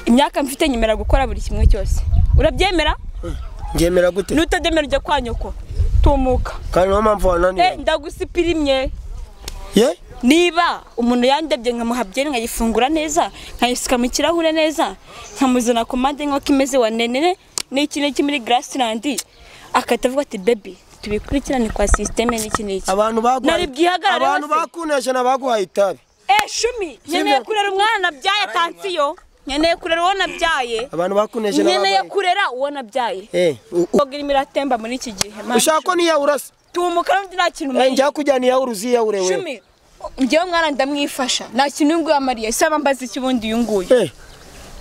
Imyaka mfite nyemera gukora buri kimwe cyose. Urabyemera? Ngemera gute? Nutademera ujya kwa nyoko. Tumuka. Kandi no mpamvu wananiye. Ndagusipirimye. Ye? Niba umuntu yandebye nkamuha byeri nkayifungura neza, nkayisuka mu kirahure neza, nkamuzana komande nk'uko imeze wa nenene n'iki n'iki muri Grassland, akatavuga ati baby tubikurikirane kwa systeme n'iki n'iki. Abantu baguhaye abantu bakunesha nabaguhaye itabi. Shumi, nkeneye kurera umwana nabyaye atansiyo. Nkeneye kurera uwo nabyaye. Abantu bakunesha nabaguhaye. Nkeneye kurera uwo nabyaye. Kogira imiratemba muri iki gihe. Ushaka ko niya urasa. Tumuka n'undi nta kintu umariye. Njya kujyana iya uruzi ya urewe. Shumi, njyewe mwana ndamwifasha. Nta kintu nguyu amariye. Saba mbaza iki ubundi uyu nguyu.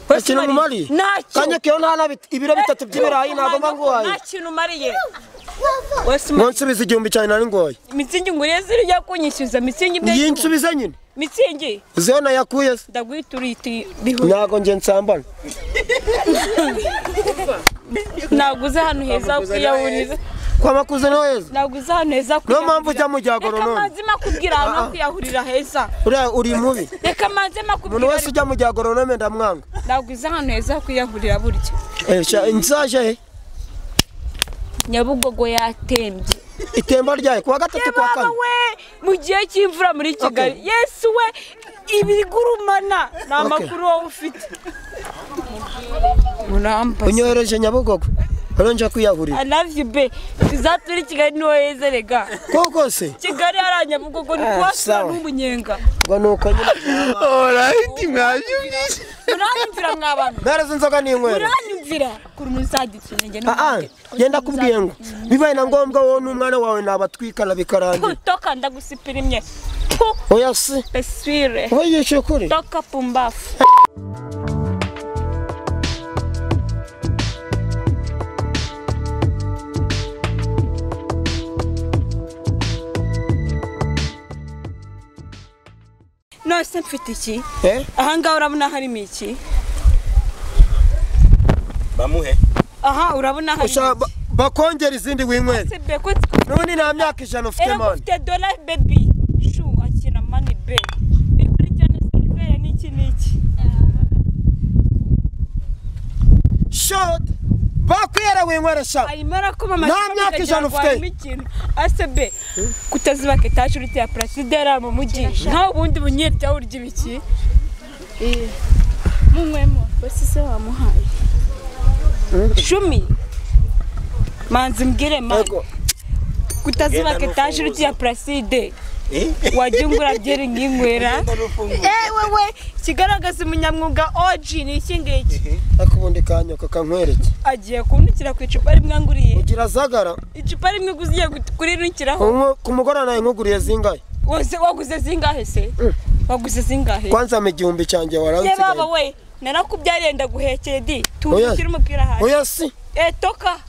Nta kintu umariye? Kanya kiyo nta ibiro bitatu by'ibirayi nagomba nguhaye. Nta kintu umariye. Ngo nsubize 1000 cyane nari ngoye. Mitsingi nguriye ziri kunyishyuza mitsingi byo. Yinsubize nyine. Mitsingi. Uzeho yakuye se. Ndagwituriti bihu. Ntago nje nsambana. Naguze hano heza kwiyahuriza. Kwa makuze no heza. Naguze hano heza kwiyahurira. No mpamvu ujya mu giagoronome. Reka manze makubwira hano kwiyahurira heza. Uriya uri mubi. Reka manze makubwira. Umuntu wese ujya mu giagoronome ndamwanga. Naguze hano heza kwiyahurira burya. Nzaje he? Nyabugogo yatembye. Itemba ryaye kuwa gatatu kwa kane. We mu gihe cy'imvura muri Kigali. Yesu we ibigurumana na makuru wowe ufite. Murampa. Unyohereje Nyabugogo. Uronje kwiyahurira. I love you be. Tuzaturi Kigali niho heza rega. Koko se? Kigali ara Nyabugogo ni kwasura n'umunyenga. Ngo nuko nyine. Alright, mwabyumvise. Muranyumvira mwabana. Mpereza inzoga n'inywere. Muranyumvira. Kuri muzaditsinenge no. Genda kubwiye ngo bibaye na ngombwa wowe n'umwana wawe nabatwikana bikarangira. Toka ndagusipirimye. Oya si. Peswire. Oya kuri. Toka pumbafu. Nose mfite iki? Aha ngaha urabona harimo iki? Bamuhe. Aha urabona harimo iki? Bakongera izindi winywere. None nta myaka 100 ufite man. Ufite dollar baby. Shu akina money be. Ikurikirane silver n'iki n'iki. Shot. Bakwera winywere sha. Arimo arakoma amashyi. Nta myaka 100 ufite. Asebe kutazibaka etaje urite ya Placide mu mujyi. Nka ubundi bunyerya urya ibiki? Munywemo bose se wamuhaye. Shumi. Manzi mbwire man. Kutazibaka etaje urite ya Placide. Wajya byeri nkinywera. Wewe kigaragaza umunyamwuga OG ni iki ngiki. Akubundi kanyoka kankwereke. Agiye kuntukira ku icupa rimwe nguriye. Ugira zagara. Icupa rimwe guziye kurinukiraho. Ku mugorana nawe nkuguriye zingahe? Wose waguze zingahe se? Waguze zingahe? Kwanza mu 1000 cyanjye waransigaye. Ye baba we narakubyariye ndaguhekeye di. Tukira umupira hasi. Oya si. Toka.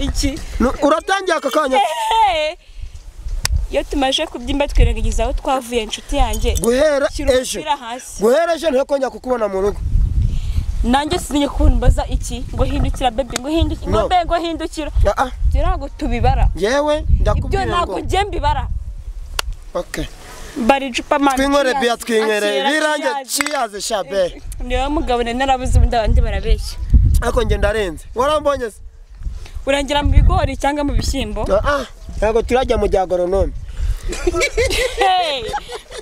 Iki. Uratangiye aka kanya. Iyo tumaje kubyimba twirengagiza aho twavuye inshuti yanjye. Guhera ejo. Guhera ejo ntakongera kukubona mu rugo. Nanjye sinye kumbaza iki ngo hindukira baby ngo hindukira ngo be ngo hindukira. Ibyo ntago tubibara. Yewe ndakubwira ngo ibyo ntago ngiye mbibara. Okay. Bari icupa man. Twinywere bia twinywere birange cheers shabe. Niwe mugabo narabuze ubundi abandi barabeshya. Ariko nge ndarenze. Warambonye se? Urangira mu bigori cyangwa mu bishyimbo? Ntago turajya mu giagoronome.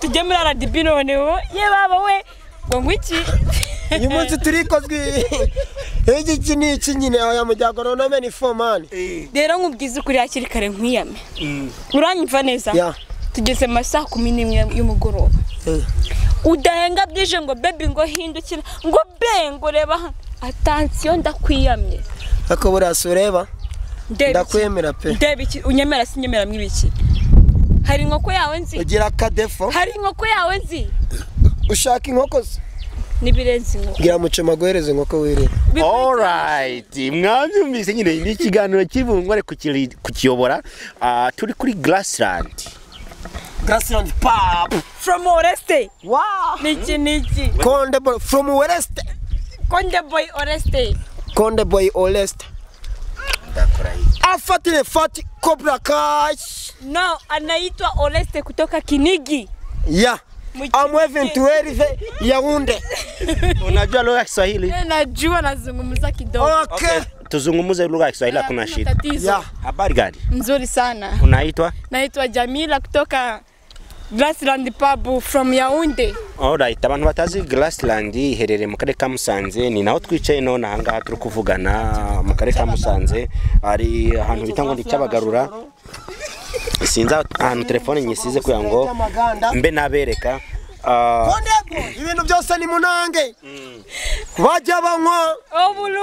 Tujye muri RDB noneho. Ye baba we ngo ngwiki. Uyu munsi turikozwe iki ni iki nyine aya mu giagoronome ni 4 man. Rero nkubwize ukuri hakiri kare nkwiyame. Uranyumva neza? Tugeze mu masaha 11 y'umugoroba. Udahenga bwije ngo baby ngo hindukira ngo be ngo reba hano. Attention ndakwiyamye. Ako burasi ureba. Ndakwemera pe. Ndeba iki unyemera sinyemera mwibiki. Hari inkoko yawe nzi. Ugira akadefo. Hari inkoko yawe nzi. Ushaka inkoko se? Nibirenze inkoko. Ngira mucema guhereza inkoko wirira. All right. Mwabyumvise nyine ni ikiganiro kivungwa ariko kukiyobora. Turi kuri Grassland. Grassland pub. From Oreste. Wow. Niki niki. Konde boy from Oreste. Konde boy Oreste. Konde boy Oreste. Afatile fati Cobra Cash. No, anaitwa Oreste kutoka Kinigi. Yeah. I'm waving to Erive Yaounde. Unajua lugha ya Kiswahili? Najua, nazungumza kidogo. Okay. Tuzungumze lugha ya Kiswahili, hakuna shida. Yeah. Habari gani? Nzuri sana. Unaitwa? Naitwa Jamila kutoka Grassland Pub from Yaounde. Alright, abantu batazi Grassland iherereye mu karere ka Musanze, ni naho twicaye none aha ngaha turi kuvugana mu karere ka Musanze, ari ahantu bita ngo ni Cyabagarura. Sinzi ahantu telefone nyisize kugira ngo mbe nabereka. Ibintu byose ni munange. Bajya banywa,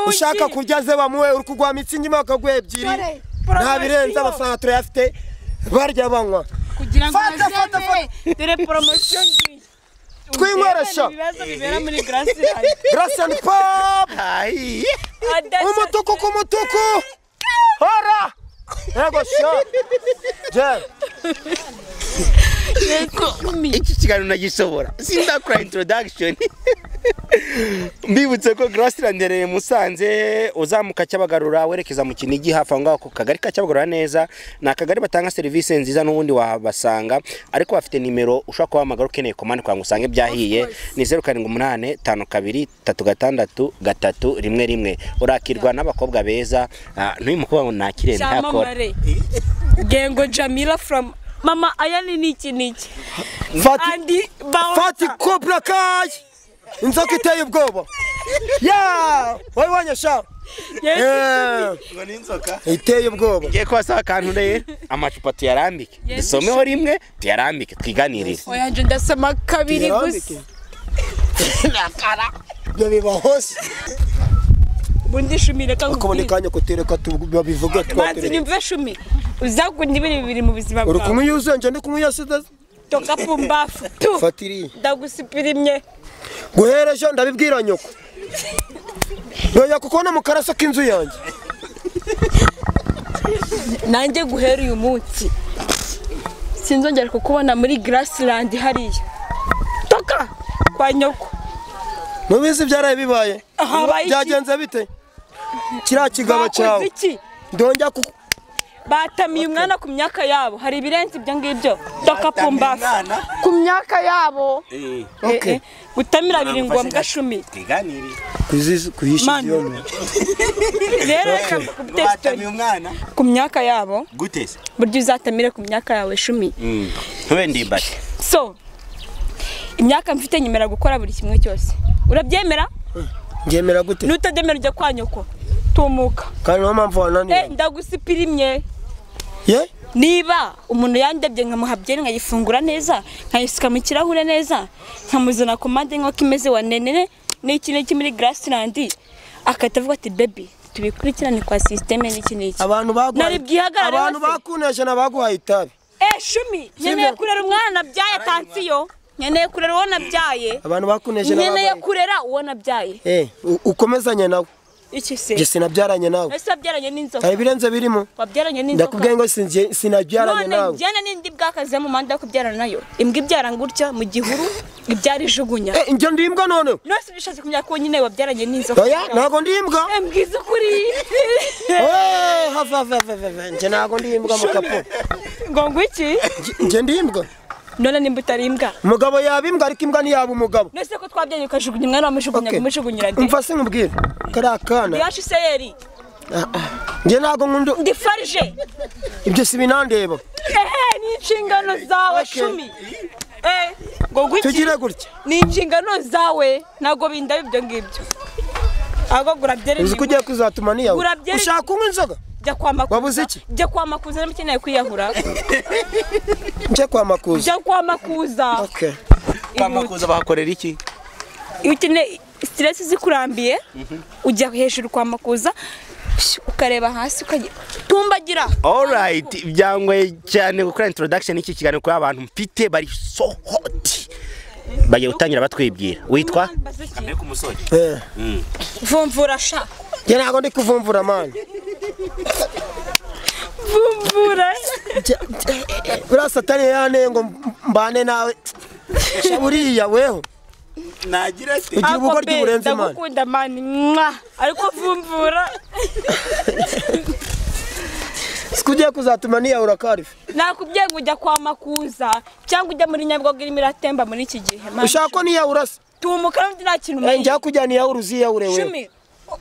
ushaka kurya ze bamuwe, uri kugwa mitsingi bakaguha ebyiri. Nta birenze, amafaranga turayafite, barya banywa. Kugira ngo bazemere, dore promotion ngiyi. Twinywera ibibazo bibera muri Grassland. Grassland Pub. Umutuku ku mutuku. Hora. Yego sha. Je. Iki kiganiro nagishobora sindakora introduction. Mbibutse ko Grassland iherereye Musanze, uzamuka Cyabagarura werekeza mu Kinigi, hafi aho ngaho ku kagari ka Cyabagarura neza. Ni akagari batanga serivisi nziza n'ubundi wahabasanga, ariko bafite nimero ushobora kubahamagara ukeneye komande kugira ngo usange byahiye. Ni 0785 2 36 3 11. Urakirwa n'abakobwa beza. N'uyu mukobwa ngo nakire ntakora. Gengo Jamila from Mama aya ni niki niki. Fati Cobra Kai. Inzoka iteye ubwoba. Yeah, wabibonye sha? Ngo ni inzoka iteye ubwoba. Ngiye kubasaba akantu rero, amacupa tuyarambike, dusomeho rimwe tuyarambike twiganirire. Oya nje ndasoma kabiri gusa. Ibyo biba hose. Ubundi shumi reka nkubwire. Akabone kanya kutereka tubivuge twatereka. Nyumve shumi. Uzakunda ibintu bibiri mu buzima bwawe. Uri kunywa yuzuye nje ndi kunywa iya sida. Toka pumbafu. Fatiriye. Ndagusipirimye. Guhera ejo ndabibwira nyoko. Ndoya kukubona mu karaso k'inzu yanjye. Nanjye guhera uyu munsi sinzongera kukubona muri Grassland hariya. Toka kwa nyoko. Nubizi byaraye bibaye. Byagenze bite? Kiriya kigabo cyawe. Ndongera kuku batamiye umwana ku myaka yabo, hari ibirenze ibyo ngibyo. Toka pumbafu ku myaka yabo. Okay. Gutamira biri ngombwa shumi. Twiganirire. Kuhisha ibyo. Rero batamiye umwana ku myaka yabo. Gute se? Buryo uzatamire ku myaka yawe shumi. Ntube ndimbati. So imyaka mfite nyemera gukora buri kimwe cyose. Urabyemera? Ngemera gute? Nutabyemera ujya kwa nyoko. Tumuka. Kandi niyo mpamvu wananiwe. Ndagusipirimye. Ye? Niba umuntu yandebye nkamuha byeri nkayifungura neza, nkayisuka mu kirahure neza, nkamuzana komande nk'uko imeze wa nenene n'iki n'iki muri Grassland, akahita avuga ati baby tubikurikirane kwa systeme n'iki n'iki. Abantu baguhaye, abantu bakunesha nabaguhaye itabi. Shumi, nkeneye kurera umwana nabyaye tansiyo. Nkeneye kurera uwo nabyaye. Abantu bakunesha nabaguhaye. Nkeneye kurera uwo nabyaye. Ukomezanye nawe. Iki se? Nje sinabyaranye nawe. Ese wabyaranye n'inzoka? Hari ibirenze birimo. Wabyaranye n'inzoka? Ndakubwiye ngo sinabyaranye nawe. None njyana n'indi bwakaze mu manda yo kubyarana nayo. Imbwa ibyara gutya mu gihuru, ibyara ijugunya. Njye ndi imbwa none. None se bishatse kumenya ko nyine wabyaranye n'inzoka? Oya, ntago ndi imbwa. Mbwiza ukuri. Hava hava hava. Njye ntago ndi imbwa mukapo. Ngo ngwiki? Njye ndi imbwa. None nimba utari imbwa. Umugabo yaba imbwa ariko imbwa ntiyaba umugabo. Nese ko twabyanye ukajugunya umwana wamujugunya kumujugunyira nde? Umva se nkubwire. Kariya kana. Yacu seyeri. Njye ntago nkunda. Ndi farije. Ibyo si binandeba. Ni inshingano zawe shumi. Ngo ngwiki? Tugire gutya. Ni inshingano zawe ntago bindaba ibyo ngibyo. Ahubwo gura byeri. Uzi ko ugiye kuzatuma niyawe. Ushaka kunywa inzoga? Jya kwa Makuza. Wabuze iki? Jya kwa Makuza niba ukeneye kwiyahura. Njye kwa Makuza. Jya kwa Makuza. Okay. Kwa Makuza bahakorera iki? Iyo ukeneye stress zikurambiye, ujya hejuru kwa Makuza, ukareba hasi ukatumbagira. Alright, byangwe cyane gukora introduction y'iki kiganiro kuri abantu mfite bari so hot. Bagiye gutangira batwibwira. Witwa? Kamere ku musore. Vumvura sha. Njye ntago ndi kuvumvura man. Vumvura. Buriya satani yanteye ngo mbane nawe. Buriya weho. Nagira ati ugira ubugoryi burenze man. Ndagukunda man. Ariko vumvura. Sikugiye kuzatuma niyahura karife. Nakubwiye ngo ujya kwa Makuza cyangwa ujya muri Nyabugogo irimo iratemba muri iki gihe. Ushaka ko niyahura se? Tumuka n'undi nta kintu umariye. Njya kujya niyahura uziyahure wewe. Shumi,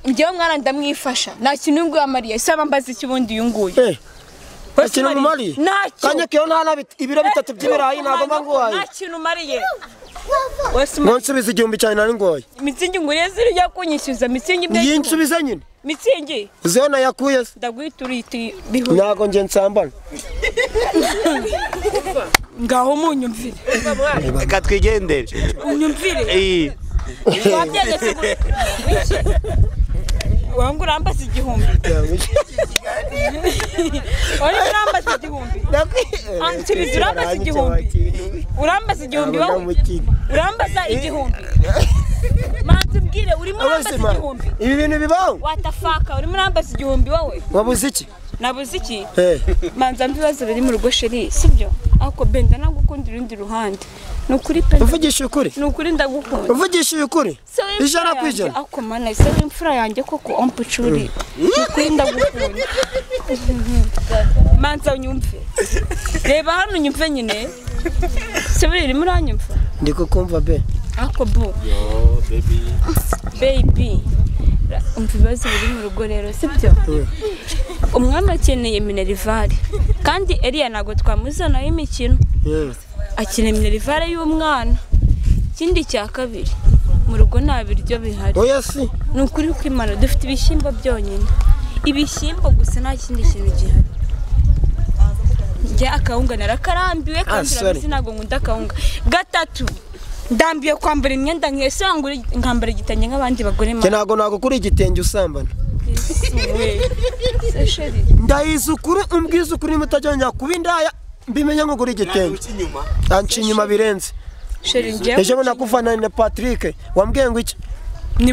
njyewe mwana ndamwifasha. Nta kintu uyu nguyu amariye. Se mbaza iki ubundi uyu nguyu? Nta kintu umariye? Kanya kiyo nta ibiro bitatu by'ibirayi ntabwo mba nguhaye. Nta kintu umariye. Ngo nsubize igihumbi cyane nari ngoye. Mitsingi nguriye ziri kunyishyuza mitsingi bwe. Yinsubize nyine. Mitsingi. Uzeho nayakuye se. Ndaguhita uriti bihu. Ntago nje nsambana. Ngaho munyumvire. Reka twigendere. Unyumvire. Wabyegetse wangu urambaza igihumbi. Uri urambaza igihumbi. Ansubiza urambaza igihumbi. Urambaza igihumbi wowe. Urambaza igihumbi. Manzi mbwire urimo urambaza igihumbi. Ibi bintu bibaho? Watafaka urimo urambaza igihumbi wowe. Wabuze iki? Nabuze iki? Manza mbibazo biri mu rugo sheri, sibyo? Ako benda nagukunda urundi ruhande. Nukuri pe. Uvugisha ukuri? Nukuri ndagukunda. Uvugisha ukuri? 100%. Ako mana ise w'imfura yanjye koko ompucuri. Nukuri ndagukunda. Manza unyumve. Reba hano unyumve nyine. Sebiri urimo uranyumva? Ndi kukumva be. Ako bu. Yo baby. Baby. Umva ibibazo biri mu rugo rero sibyo? Umwami akeneye minerivare kandi Eliya ntabwo twamuzanaho imikino. Akeneye minerivare y'umwana. Ikindi cya kabiri mu rugo nta biryo bihari. Oya si. Ni ukuri kw'Imana dufite ibishyimbo byonyine. Ibishyimbo gusa nta kindi kintu gihari. Njye akawunga narakarambiwe kandi urabizi ntabwo nkunda akawunga. Gatatu ndambiye kwambara imyenda nkese nkambara igitenge nk'abandi bagore. Njye ntabwo nagukura igitenge usambana. Ndayizi ukuri umbwiza ukuri mutajyongera kuba indaya mbimenye nkugura igitenge. Anca inyuma birenze. Ejo bundi nakuvana na Patrick wambwiye ngo iki?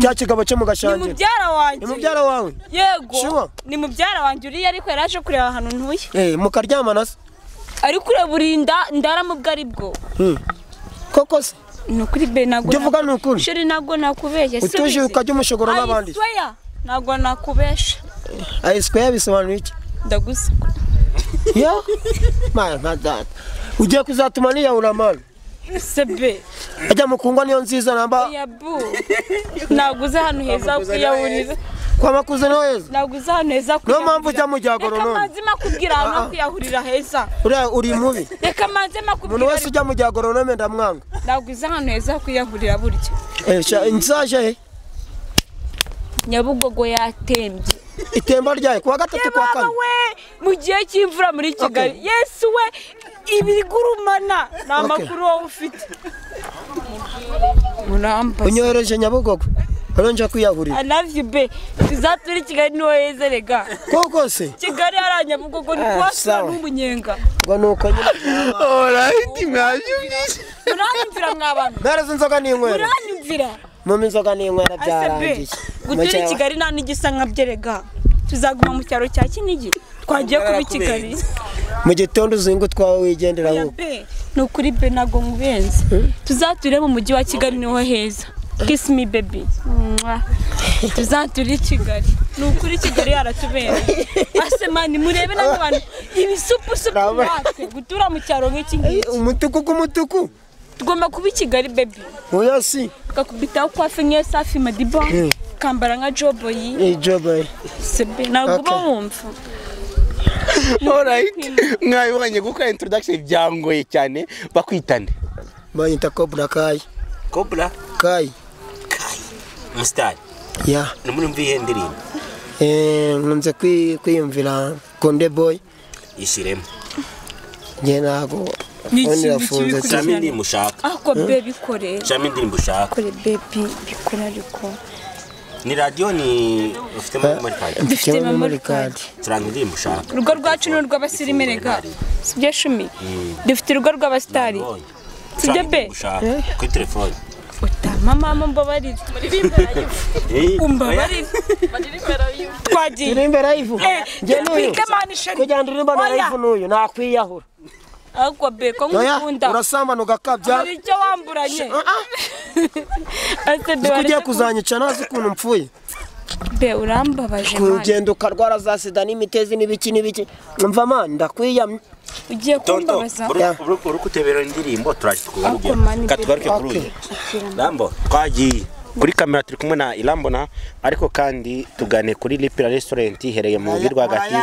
Cya kigabo cyo mu gashangira. Ni mubyara wanjye. Ni mubyara wawe? Yego. Ni mubyara wanjye uriya ariko yaraje kureba ahantu ntuye. Mukaryamana se? Ari kureba urinda ndaramubwo ari bwo. Koko se? Nukuri be ntabwo. Ibyo uvuga ni ukuri. Sheri ntabwo nakubeshya. Utuje ukajya umushogoro n'abandi. Ntabwo nakubesha. I swear bisobanuye iki? Ndagusuka. Ya? Mana data. Ugiye kuzatuma niyahura mana. Sebe. Ajya mukungwa niyo nziza namba. Ya bu. Naguze hano heza kwiyahurira. Kwa Makuza niho heza. Naguze hano heza kwiyahurira. Niyo mpamvu ujya mu giagoronome. Reka manze makubwira hano kwiyahurira heza. Uriya uri mubi. Reka manze makubwira. Umuntu wese ujya mu giagoronome ndamwanga. Naguze hano heza kwiyahurira burya. Nzaje he? Nyabugogo yatembye. Itemba ryaye kuwa gatatu kwa kane. We mu gihe cy'imvura muri Kigali. Yesu we ibigurumana ni amakuru wowe ufite. Murambaza. Unyohereje Nyabugogo. Uronje kwiyahurira. I love you be. Tuzatura Kigali niho heza rega. Koko se? Kigali hari Nyabugogo ni kuwasura n'umunyenga. Ngo nuko nyine. Alright mwabyumvise. Muranyumvira mw'abantu. Mpereza inzoga n'inywera. Muranyumvira. Mama inzoga n'inywera byarangiye. Gutura i Kigali nta n'igisa nka byerega. Tuzaguma mu cyaro cya Kinigi. Twagiye kuba i Kigali. Mu gitondo uzinga utwawe wigendera wowe. Ni ukuri be ntabwo nkubenze. Tuzature mu mujyi wa Kigali niho heza. Kiss me baby. Tuzature i Kigali. Ni ukuri Kigali yaratubereye. Ase mani murebe n'abantu ibisupusupu natwe gutura mu cyaro nk'iki ngiki. Umutuku k'umutuku. Tugomba kuba i Kigali baby. Oya si. Kakubitaho kwafe nk'iyo Safi Madiba. Kambara nka Joboyi. Joboyi. Sebe ntabwo uba wumva. Alright. Mwabibonye gukora introduction byangoye cyane bakwitane. Banyita Cobra Kai. Cobra Kai. Kai. Mustari. Yeah. Namuri mvihe ndirimbo. Nkunze kwiyumvira Konde Boy. Ishyiremo. Nge ntago phone irafunze. Shami indirimbo ushaka. Ako baby kore. Shami indirimbo ushaka. Kore baby bikora ariko. Ni radio ni ufite memory card. Dufite memory card. Turanga indirimbo ushaka. Urugo rwacu ni urw'abasirimu rega. Sibyo Shumi? Dufite urugo rw'abasitari. Sibyo be? Kuri telefone. Utama mama mbabarire. Umbabarire. Twagiye. Ndirimbe live. Nge n'uyu. Kugira ndirimba na live n'uyu nakwiyahura. Ariko be ko nkukunda. Urasambana ugakabya. Hari icyo wamburanye. Ase be. Kugiye kuzanyica nazi ukuntu mpfuye. Be urambabaje man. Kugenda ukarwara za sida n'imitezi n'ibiki n'ibiki. Umva man ndakwiyamye. Ugiye kumbabaza. Uri kutebera indirimbo turaje tukugaruke. Katugaruke kuri uyu. Rambo twagiye. Kuri kamera turi kumwe na Irambona ariko kandi tugane kuri Lipira Restaurant ihereye mu mujyi rwagati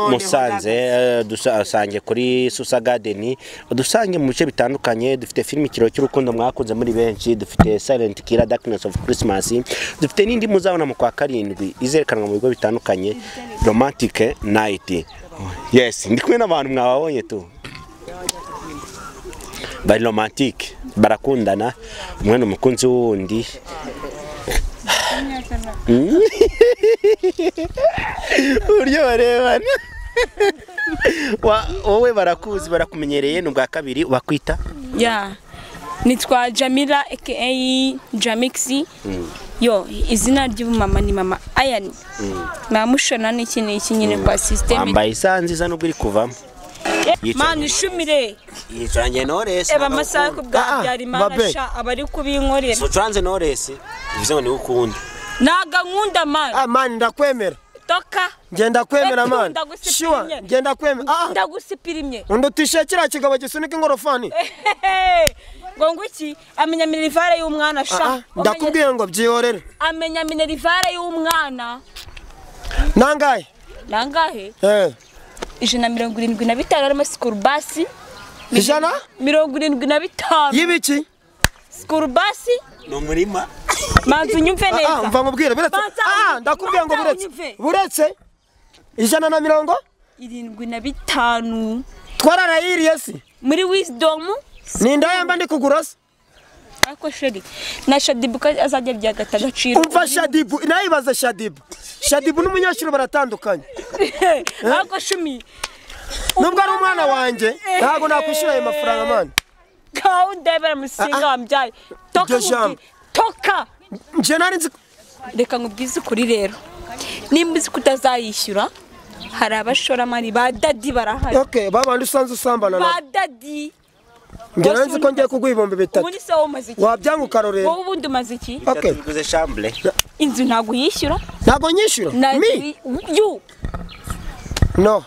Musanze, dusange kuri Susa Garden, dusange mu bice bitandukanye. Dufite filime Ikiro cy'urukundo mwakunze muri benshi, dufite Silent Killer Darkness of Christmas, dufite n'indi muzabona mu kwa 7 izerekanwa mu bigo bitandukanye, Romantic Night. Yes, ndi kumwe n'abantu mwababonye tu bari romantic, barakundana, umwe n'umukunzi wundi. Uburyo barebana wowe barakuzi barakumenyereye ni ubwa kabiri bakwita? Yeah, nitwa Jamila aka Jamixi. Yo, izina ry'umama ni mama Ayani. Namushona n'iki n'iki nyine kwa system. Wambaye isaha nziza nubwo iri kuvamo. Man ishumire yicaranye Knowless. Eba amasaha kubwa byari mana sha abari kubinkorera. So tranze Knowless bivuze ngo ni ukunda. Naga nkunda man. Ah man ndakwemera. Toka. Ngenda kwemera man. Sure, ngenda kwemera. Ah ndagusipirimye. Undutishe kira kigabo gisunika ingorofani. Ngo ngwiki amenya minerivare y'umwana sha. Ndakubwiye ngo byihorere. Amenya minerivare y'umwana. Nangahe? Nangahe? Eh. 175 harimo school bus. 175 y'ibiki? School bus no murima. Manzu nyumve neza. Mva nkubwire buretse. Ndakubwiye ngo buretse. Buretse 175 twararayiriye si muri Wisdom. Ni ndayamba ndi kugura se. Ako sheri na Shadibu azajya byagata agaciro. Umva Shadibu nayibaza Shadibu. Shadibu n'umunyeshuri baratandukanye. Ako shumi nubwo ari umwana wanjye ntago nakwishyura ayo mafaranga man. Kawo ndebera musinga wambyaye. Toka toka. Nje nari nzi reka nkubwize ukuri rero. Nimba uzi kutazayishyura hari abashoramari ba dadi barahari. Okay, babandi usanze usambana ba dadi. Nje nari nzi ko ngiye kuguha 3000. Ubundi se wowe umaze iki? Wabyanga ukarorera. Wowe ubundi umaze iki? Okay. Tuguze chambre. Inzu ntago uyishyura? Ntago nyishyura? Mi? You. No.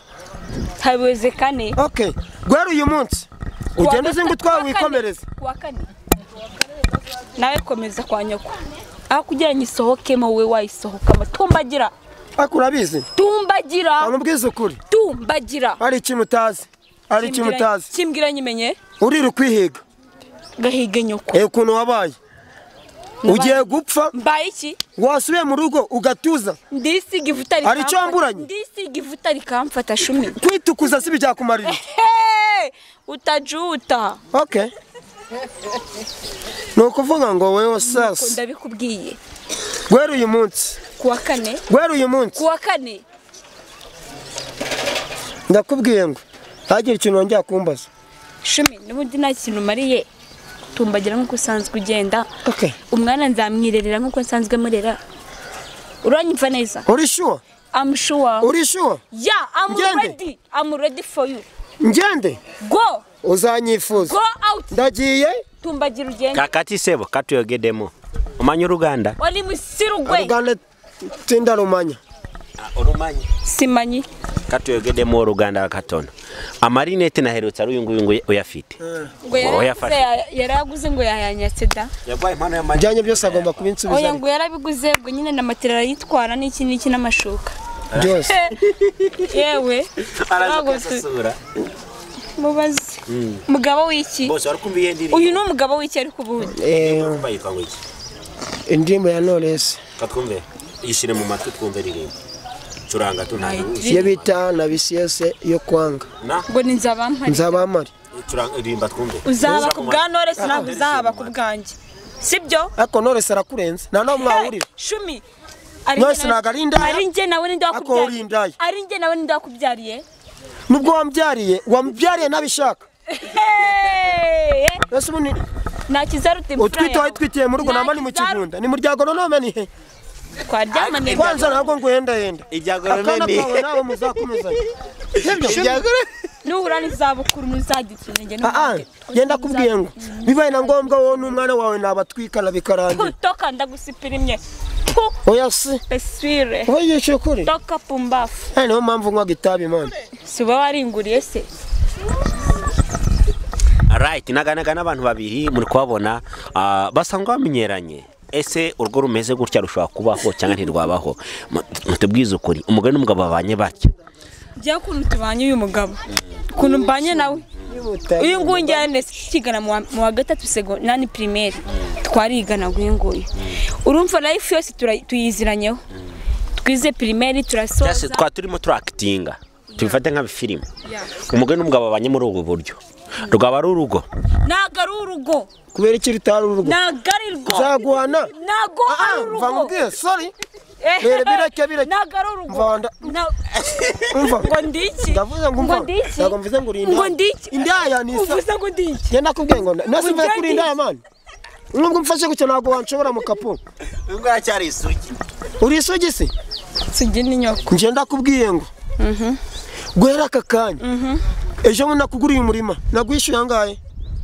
Haiwezekane. Okay. Gwera uyu munsi. Ugende uzi ngo twawikomereza. Kuwa kane. Nawe komeza kwa nyoko. Aho kugira nyisohokemo we wayisohokamo. Tumbagira. Ako urabizi? Tumbagira. Amubwiza ukuri. Tumbagira. Hari ikintu utazi. Hari ikintu utazi. Kimbwira nyimenye. Urira kwihiga. Gahiga nyoko. Ukuntu wabaye. Ugiye gupfa. Mbaye iki? Wasubiye mu rugo ugatuza. Ndisiga ivuta rikamfata. Hari icyo wamburanye? Ndisiga ivuta rikamfata shumi. Kwitukuza si bijyakumarira. Utajuta. Okay. Nukuvuga ngo wewe sasa. Ndabikubwiye. Gwera uyu munsi. Kuwa kane. Gwera uyu munsi. Kuwa kane. Ndakubwiye ngo hagira ikintu wongera kumbaza. Shumi n'ubundi nta kintu mariye. Tumbagira nkuko usanzwe ugenda. Okay. Umwana nzamwirerera nkuko nsanzwe murera. Uranyumva neza? Uri sure? I'm sure. Uri sure? Yeah, I'm ready. I'm ready for you. Ngende. Go. Uzanyifuza. Go out. Ndagiye. Tumbagira ugende. Kakati sebo katuyogedemo. Umanya uruganda? Wali musirugwe. Uruganda tinda rumanya. Urumanya. Simanyi. Katuyogedemo uruganda katono. Amarinete naherutse ari uyu nguyu uyafite. Ngo yaraguze ngo yayanyatse da. Yabaye impano y'amajyanye Bijyanye byose agomba kubinsubiza. Oya ngo yarabiguze ngo nyine na matera yitwara n'iki n'iki n'amashuka. Byose. Yewe. Araza Mubaze. Mugabo w'iki? Bose wari kumva iye ndirimbo. Uyu ni umugabo w'iki ariko ubundi? Bayitwa ngo iki? Indirimbo ya Knowless. Katwumve. Yishire mu matwi twumve ririmbo. Curanga tu nta. Iyo bita na BCS yo kwanga. Ngo ni nzabampari. Nzabampari. Curanga ririmba twumve. Uzaba ku bwa Knowless ntabwo uzaba ku bwanjye. Sibyo? Ariko Knowless arakurenze. Nta no mwahurira. Shumi. Knowless ntago ari indaya. Ari njye nawe ninde wakubyariye? Ari njye nawe ninde wakubyariye? Nubwo wambyariye, wambyariye nabishaka. Ese ubundi nta kizaruta imfura utwite witwitiye mu rugo namba ni mu kigunda. Ni mu ryagoronome ni he? Twaryamane. Kwanza ntabwo nguhenda henda. Iryagoronome ni akana nawe muzakomezanya. Nuhura n'izabukuru ntuzajya ikinenge n'umwete. Genda kubwiye ngo bibaye na ngombwa wowe n'umwana wawe nabatwikana bikarangira. Toka ndagusipirimye. Oya si. Peswire. Uvugisha ukuri. Toka pumbafu. Niyo mpamvu nywa itabi man. Si uba waringuriye se? Right, naganaga n'abantu babiri muri kubabona basanga bamenyeranye. Ese urwo rumeze gutya rushobora kubaho cyangwa ntirwabaho? Mutubwize ukuri, umugore n'umugabo babanye batya. Njya kuntu tubanye uyu mugabo. Kuntu mbanye nawe. Uyu nguyu njyane kigana mu wa gatatu nani primaire. Twarigana uyu nguyu. Urumva life yose tuyiziranyeho. Twize primaire turasoza. Twa turimo turactinga. Tubifate nka filime. Umugore n'umugabo babanye muri ubu buryo. Rwaba ari urugo. Ntago ari urugo. Kubera iki rutari urugo? Ntago ari rwo. Nzaguhana. Ntago ari urugo. Mva nkubwire, sorry. Bireke bireke. Ntago ari urugo. Umva. Ngo ndiki? Ndavuze ngo umva. Ntago mvuze ngo uri indaya. Ngo ndiki? Indaya ni isa. Uvuze ngo ndiki? Njye nakubwiye ngo nasi mvuye kuri indaya man. Nubwo mfashe gutya ntago wanshobora mu kapu. Ubwo aracyari isugi. Uri isugi se? Isugi ni nyoko. Njye ndakubwiye ngo. Guhera aka kanya. Ejo bundi nakuguriye umurima nagwishyuye angahe?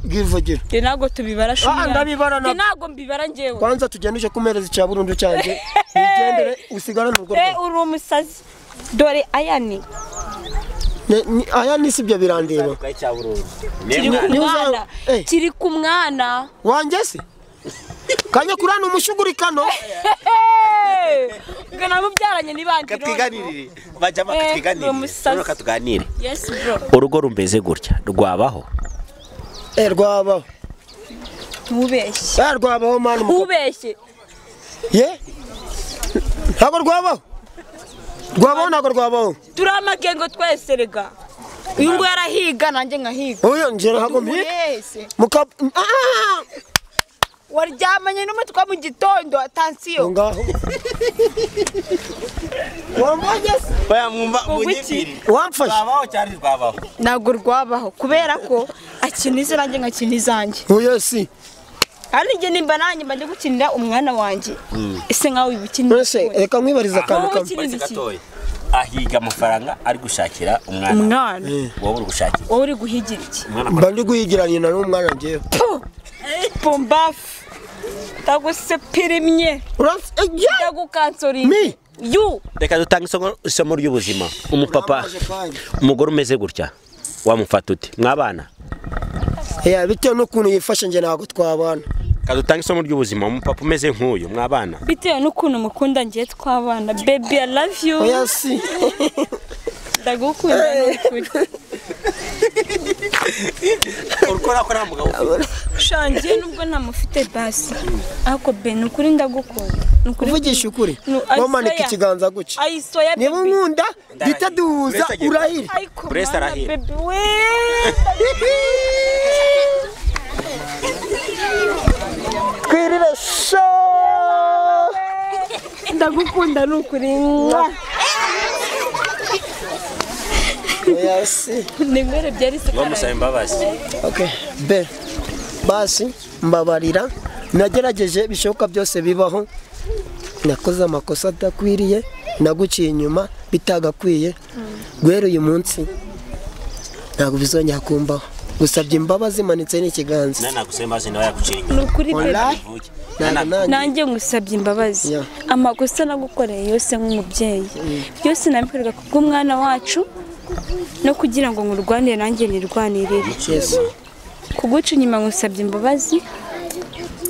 Bwivugira. Njye ntago tubibara shuri. Ndabibara na. Njye ntago mbibara njyewe. Kwanza tugende uje kumereza icya burundu cyanjye. Nigendere usigarane urugo rwawe. Uri umusazi. Dore aya ni. Aya ni sibyo birandeba. Kiri ku mwana. Wanjye se? Kanya kurana umushugurikano. Ngana mubyaranye nibandi. Katwiganirire. Bajya bakatwiganirire. None tuganire. Yes bro. Urugo rumeze gutya rwabaho. Rwabaho. Ntubeshye. Rwabaho man. Ntubeshye. Ye? Ntago rwabaho. Rwabaho ntago rwabaho. Turi amagengo twese rega. Uyu ngo yarahiga nanjye nkahiga. Oya nje ntago mpiga. Muka waryamanye n'umutwe mu gitondo atansiyo. Ngaho. Wambonye se? Oya mwumva munyibwire. Wamfashe. Rwabaho cyari rwabaho. Ntago rwabaho kubera ko akina ize nanjye nkakina izanjye. Oya si. Kandi njye nimba nanjye mba ndi gukinira umwana wanjye. Ese nkawe ubikinira. None reka nkwibariza akantu kamwe. Ahiga amafaranga ari gushakira umwana. Umwana. Wowe uri gushakira. Wowe uri guhigira iki? Mba ndi guhigira nyina n'umwana njyewe. Pumbafu. Ndagusepirimye. Ndagukansorinye. Yu. Reka dutange isomo ry'ubuzima. Umupapa umugore umeze gutya wamufata ute? Mwabana? Bitewe n'ukuntu yifashe njye ntago twabana. Reka dutange isomo ry'ubuzima. Umupapa umeze nk'uyu mwabana? Bitewe n'ukuntu mukunda njye twabana. Baby I love you. Oya si. Ndagukunda n'ukuri. Urukora ko nta mugabo ufite. Shangiye nubwo ntamufite basi. Ariko be nukuri ndagukunda. Kuvugisha ukuri. Wamanika ikiganza guca. Niba unkunda duhita duhuza urahire. Burese arahire. Twirire sho. Ndagukunda nukuri. Oya si. Nimero byari se. Wamusaba imbabazi. Okay, be. Basi mbabarira nagerageje bishoboka byose bibaho. Nakoze amakosa adakwiriye, naguciye inyuma bitagakwiye. Guhera uyu munsi ntabwo bizongera kumbaho. Gusabye imbabazi manitse n'ikiganza. Nana gusaba imbabazi nawe yaguciye inyuma. Nukuri be. Nanjye ngusabye imbabazi. Amakosa nagukoreye yose nk'umubyeyi. Byose nabikorega kubw'umwana wacu no kugira ngo ngurwanire nanjye nirwanirire. Kuguca inyuma ngusabye imbabazi,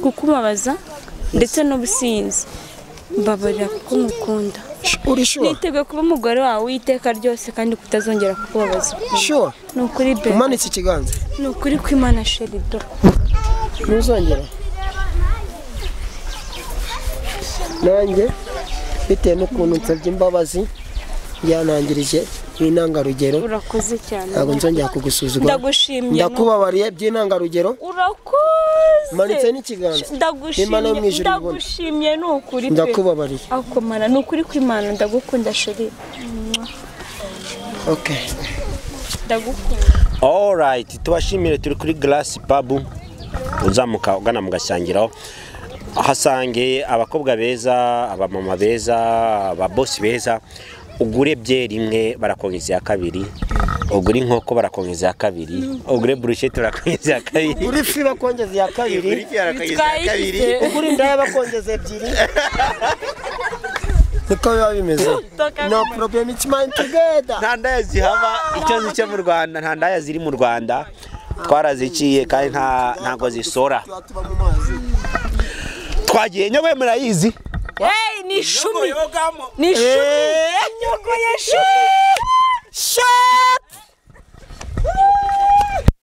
kukubabaza ndetse n'ubusinzi. Mbabarira kuko ngukunda. Uri sure? Niteguye kuba umugore wawe iteka ryose kandi kutazongera kukubabaza. Sure? Nukuri be. Umanitse ikiganza. Nukuri kw'Imana sheri do. Ntuzongera. Nanjye bitewe n'ukuntu nsabye imbabazi byanangirije n'intangarugero. Urakoze cyane. Ntabwo nzongera kugusuzugura. Ndagushimye. Ndakubabariye by'intangarugero. Urakoze. Manitse n'ikiganza. Ndagushimye. Ndagushimye nukuri pe. Ndakubabariye. Akomara nukuri kw'Imana ndagukunda sheri. Okay. Ndagukunda. All right, tubashimire turi kuri Glass Pub uzamuka ugana mu gashyangiro. Hasange abakobwa beza, abamama beza, ababosi beza. Ugure byeri imwe barakongeza ya kabiri, ugure inkoko barakongeza ya kabiri, ugure brushette barakongeza ya kabiri, ugure ifi bakongeza ya kabiri, ugure indaya bakongeza ebyiri. Niko biba bimeze. No problem, it's mine together. Nta ndaya zihaba, icyo nzi cyo mu Rwanda nta ndaya ziri mu Rwanda, twaraziciye kandi ntago zisora. Tuba mu mazi. Twagiye nyogoye murayizi. Hey, ni ishumi. Ni ishumi. Nyogoye shumi.